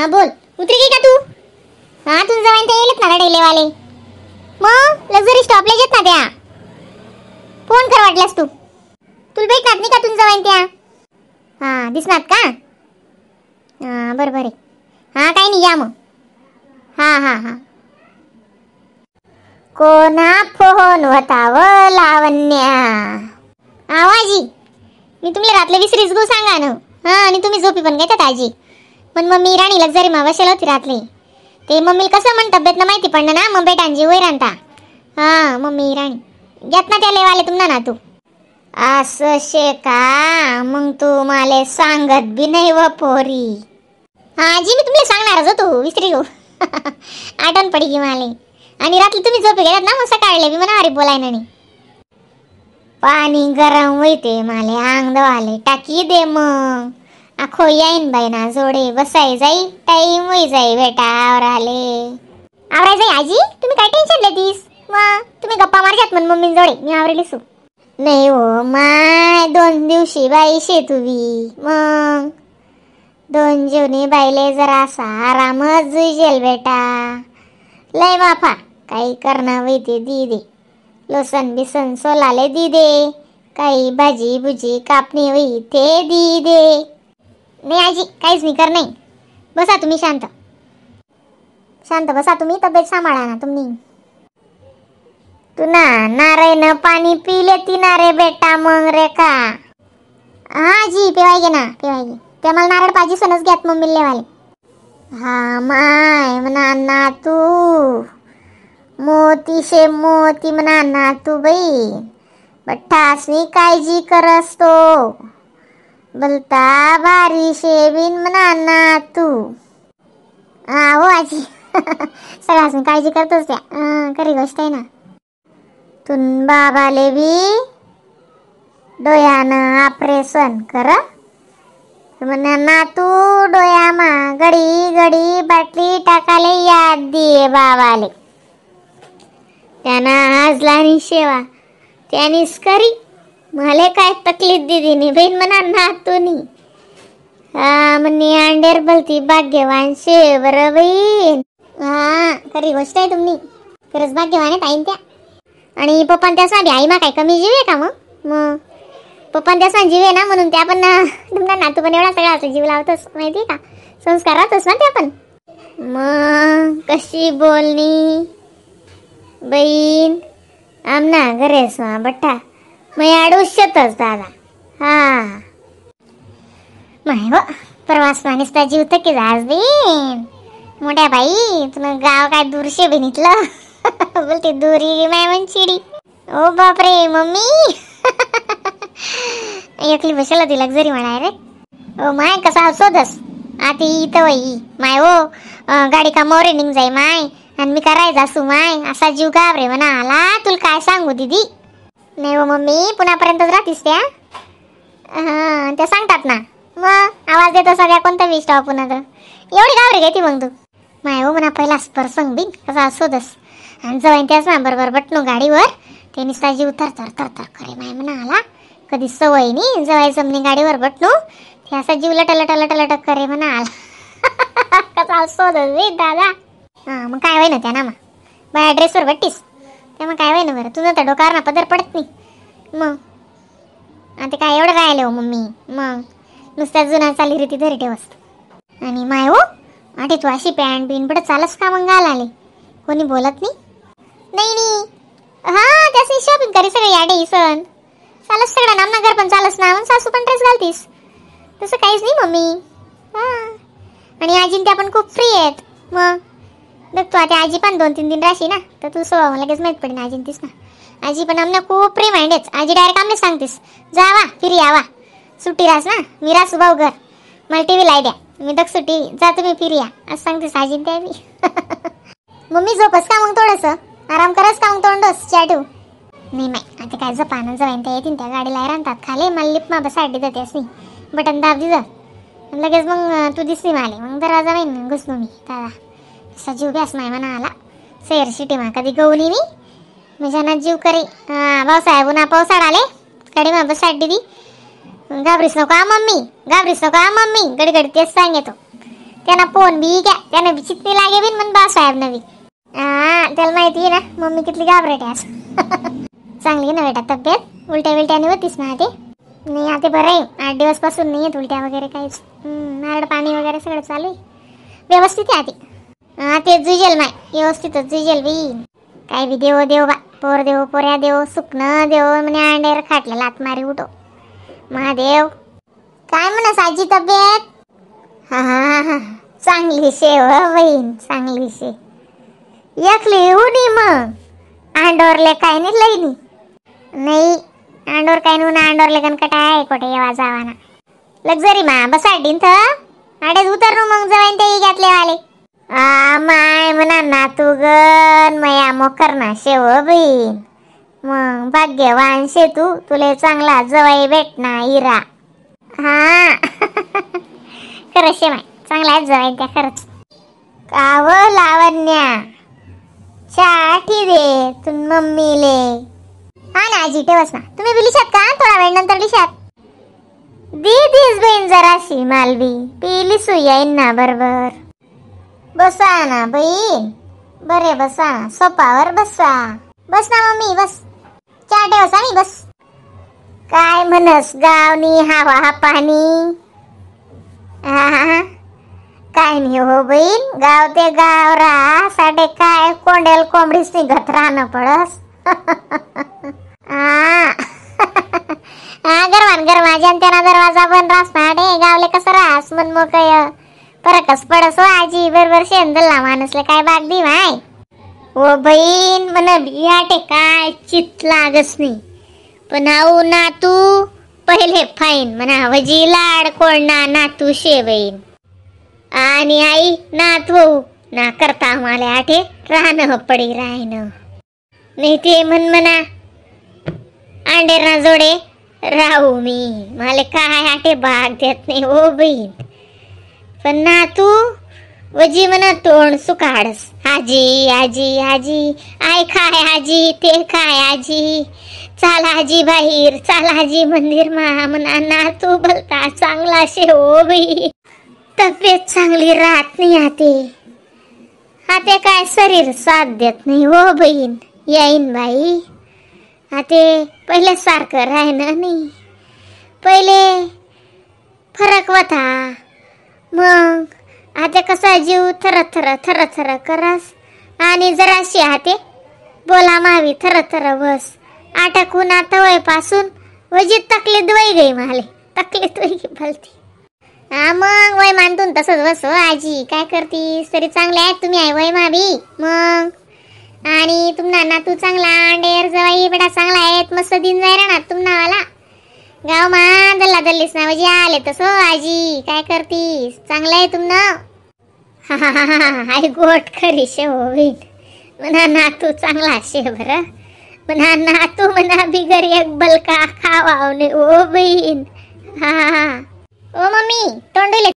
हा बोल, उतरी गई का तू? हा तुझं जवळ ते येलेत ना डेलेवाले, मग लक्झरी स्टॉपला येत ना त्या. फोन कर वाटल्यास तू, तुला भेटणार नाही का तुझं जवळ त्या? हा दिसणार का? हा बरोबर आहे. हा काही नाही या मग. हा हा हा कोणा फोन होता व लावण्या? आवाजी मी तुम्हाला रातले विसरीच गो सांगा ना. हा आणि तुम्ही झोपी पण घेतात आजी, पण मम्मी राणी लक्झरी मा बसेल होती रातली. ते मम्मीला कसं म्हण तब्येत ना माहिती पडलं ना, मग बेटांजी वय राहता. हा मम्मी राणी घेत ना त्या लेवाले तुमना ना तू असं शे का? मग तू मला सांगत बी नाही व पोरी. हा आजी मी तुम्हाला सांगणारच होतो, विसरी गो. आठवण पडी की मला. आणि रात्री तुम्ही झोपी गेलात ना, मग सकाळले बी म्हणा अरे बोलाय नाही. पाणी गरम होईते माले अंग धुवाले टाकी दे मग. आखो येईन बाई ना जोडे बसाय जाई, टाईम होई जाई बेटा आवराले. आवराय जाई आजी, तुम्ही काय टेन्शन लेतीस? मग तुम्ही गप्पा मारजात म्हण मम्मी जोडे, मी आवरेली सू. नाही हो माय, 2 दिवशी बाई शे तुवी, मग 2 जेवणी बाईले जरासा आरामच जुईजेल बेटा. लय माफा काही करणं वैते दी दे, लसण बिसन सोलाले दी दे, काही भाजी बुजी कापणी होई ते दी दे. नाही आजी काहीच नाही कर नाही, बसा तुम्ही शांत शांत बसा तुम्ही, तब्येत सांभाळा ना तुम्ही. तू ना नारळ पाणी पिले ती ना रे बेटा मग रे का? हा आजी पिवाय गे ना, पिवाय गे. त्या मला नारळ पाहिजे सणच घ्यात मम्मी लेवाले. हा माय म्हणा ना तू मोती शे मोती म्हणा ना तू बाई, बठ्ठासनी काळजी करस तो, बोलता भारी शेबीन म्हणा ना तू. हा हो आजी सगळ्यासनी काळजी करतोच त्या, खरी गोष्ट आहे ना. तुन बाबाले बी डोळ्यानं ऑपरेशन कर म्हणा ना तू, डोळ्यामा घडी घडी बाटली टाकाले याद दे बाबाले. त्यांना आजला आणि सेवा त्यानीच करी, मला काय तकलीफ दिदी नाही बहीण म्हणा ना तू. हा म्हणे अंडेर बोलती भाग्यवान शे बरं बहीण. हा खरी गोष्ट आहे तुम्ही, खरंच भाग्यवान आहेत आईन त्या. आणि पप्पा त्यासा बी I मा काय कमी जीव आहे का मग? मग पप्पा त्यासा जीव आहे ना, म्हणून त्या पण तुमचा नातू पण एवढा सगळा असं जीव लावतोस माहिती आहे का, संस्कार राहतोस ना त्या पण. मग कशी बोलणी बहीण आमना घरेस मा बट्टा मग आडूशतच दादा. हा माय व परवास माणूस जीव थकी जास बीन मोठ्या बाई, तुला गाव काय दूरशे बिनीतलं. बोलते दुरी माय म्हण चिडी. ओ बापरे मम्मी एकली बसेल होती लक्झरी म्हणा रे. ओ my कसा शोधस आती इथं वई my oh, गाडी का मोरे निघ जाई माय, आणि मी करायचा असू माय, असा जीव घाबरे म्हणा आला. तुला काय सांगू दीदी. नाही हो मम्मी पुण्यापर्यंतच राहतीस त्या. हां त्या सांगतात ना, मग आवाज देतो सगळ्या कोणता बी स्टॉप पुन्हा तर एवढी घाबरे घेते मग तू. माय हो म्हणा पहिला प्रसंग बिन कसा शोधस आणि जवळ त्याच ना बरोबर बटणू गाडीवर ते नुसता जीव थर थर थर थर करे माय म्हणा आला. कधी सवय नाही जवळ जमनी गाडीवर बटणू ते असा जीव लट लट लट लट करे म्हणा आला. कसा शोधस बे दादा. हां मग काय होय ना त्या ना, मग बाय ड्रेसवर बट्टीस त्या मग काय होय ना बरं, तुझं तर डोक्यावर ना पदर पडत नाही मग. आता काय एवढं राहिले हो मम्मी, मग नुसत्या जुना चाली रीती धरी ठेवस. आणि माय हो आठे तू अशी पॅन्ट बिन पडत चालस का मग घाल आले, कोणी बोलत नाही? नाही नाही हा त्याची शॉपिंग करी सगळी आडे सण चालस सगळं नामना घर पण चालस ना, मग सासू पण ड्रेस घालतीस, तसं काहीच नाही मम्मी. हां आणि आजीन त्या पण खूप फ्री आहेत. मग बघ तू आता आजी पण 2-3 दिन राहशी ना, तर तू स्वभाव लगेच माहीत पडेल आजीन तीस ना. आजी पण आमना खूप फ्री माइंड आहेच, आजी डायरेक्ट आमने सांगतीस जावा फिरी यावा, सुट्टी रास ना मी रासू भाऊ घर, मला टी व्ही लाई द्या मी दक्षू टी व्ही, जा तुम्ही फिरी या असं सांगतेस आजीन त्या बी. मम्मी झोपस का मग थोडंसं आराम करस का मग तोंडोस चाटू? नाही नाही आता काय जपान जवाईन त्या येतील त्या गाडीला राहतात खाली, मला लिप मा बसाडी जाते असं बटन दाब दिलं लगेच मग तू दिसली मला, मग दरवाजा नाही घुसलो मी दादा. असा जीव ब्यास नाही म्हणा आला सैर शिटी मा कधी गहू नाही मी म्हणजे जीव करे. हां भाऊसाहेब उन्हा पावसाळ आले गाडी मा बसाडी दिदी, घाबरीस नको हा मम्मी, घाबरीस नको हा मम्मी, गडी गडी तेच सांगतो. त्यांना फोन बी घ्या त्यानं बी चितनी लागे बिन मन बासाहेब नवी. हा त्याला माहिती आहे ना मम्मी कितली घाबरट आहे असं. चांगली आहे ना बेटा तब्येत? उलट्या बिलट्याने होतीस ना ते? नाही आता बरं आहे, 8 दिवस पासून नाही येत उलट्या वगैरे काहीच. नारळ पाणी वगैरे सगळं चालू आहे व्यवस्थित आहे आधी. हा ते जुजेल माय व्यवस्थितच जुजेल बी. काय बी देव देव बा पोर देव पोऱ्या देव सुकणं देव म्हणे अंड्यावर खाटल्या लात मारी उठो महादेव. काय म्हणस आजी तब्येत? हा हा हा चांगली शे हो बहीण चांगली शे. एकली उनी मग अंडोरले काय नाही लईनी नाही अंडोर काय नू ना अंडोरले गणकट आहे कोठे येवा जावा ना लक्झरी मा बसा डिंथ आडेच उतरनू मग जवाईन ते घेतले वाले. आ माय म्हणा नातू गण मया मोकर ना शेव बहीण मग भाग्यवान शे तू तुले चांगला जवाई भेटना इरा. हा खरंच शे माय चांगला आहे जवाई त्या खरंच. काव लावण्या साठी दे तुम मम्मीले. हा ना आजी ठेवस ना तुम्ही बी लिशात का थोडा वेळ नंतर लिशात. दी these बहीण जराशी मालवी पिली सुई ना बरोबर. बसा ना बहीण बरे बसा ना सोपावर बसा. बस ना मम्मी बस चहा ठेवस आणि बस. काय म्हणस गावनी हवा पाणी? हा काय नाही हो बहीण गाव ते गाव रा साडे काय कोंडेल कोंबडीच निघत राहणं पडस. हा गरमान गरमा जनतेना दरवाजा बंद रास ना डे गावले कसं रास मन मोकय फरकच पडस हो आजी बरोबर शेंदला माणूसले काय बाग दी माय. हो बहीण मन बियाटे काय चित लागस नाही पण आऊ नातू पहिले फाईन म्हणा वजी लाड कोण ना नातू शे बहीण आणि आई नातवू ना करता आम्हाला आठे राहणं पडी राहणं नाही ते म्हण म्हणा अंडेर जोडे राहू मी मला काय आठे भाग देत नाही हो बहीण. पण नातू वजी म्हणा तोंड सुकाडस आजी आजी आजी I खाय आजी ते खाय आजी चाल आजी बाहेर चाल आजी मंदिर मा म्हणा नातू बोलता चांगला शे हो बहीण. तब्येत चांगली राहत नाही आते आते काय शरीर साथ देत नाही हो बहीण येईन बाई. आते पहिले सारखं राहणं नाही पहिले फरक होता मग आता कसा जीव थर थर थर थर करस आणि जराशी आते बोला मावी थर थर बस आटकून आता वयपासून वजी तकलीत वय गई माले तकलीत वय गई भलती. हा मग वय मानतून तसंच बस हो आजी काय करतीस तरी चांगले आहेत तुम्ही आहे वय मावी मग. आणि तुमना नातू चांगला अंडेर जवाई बडा चांगला आहेत मस्त दिन जाय ना तुमनावाला गाव मा दल्ला दल्लीस ना म्हणजे आले तसं आजी काय करतीस चांगलं आहे तुमना. हा हा हा आई गोट खरी शे हो बहीण म्हणा नातू चांगला शे बरं म्हणा नातू म्हणा बिगर एक बलका खावावने ओ बहीण. हा हा ओ मम्मी तोंडुले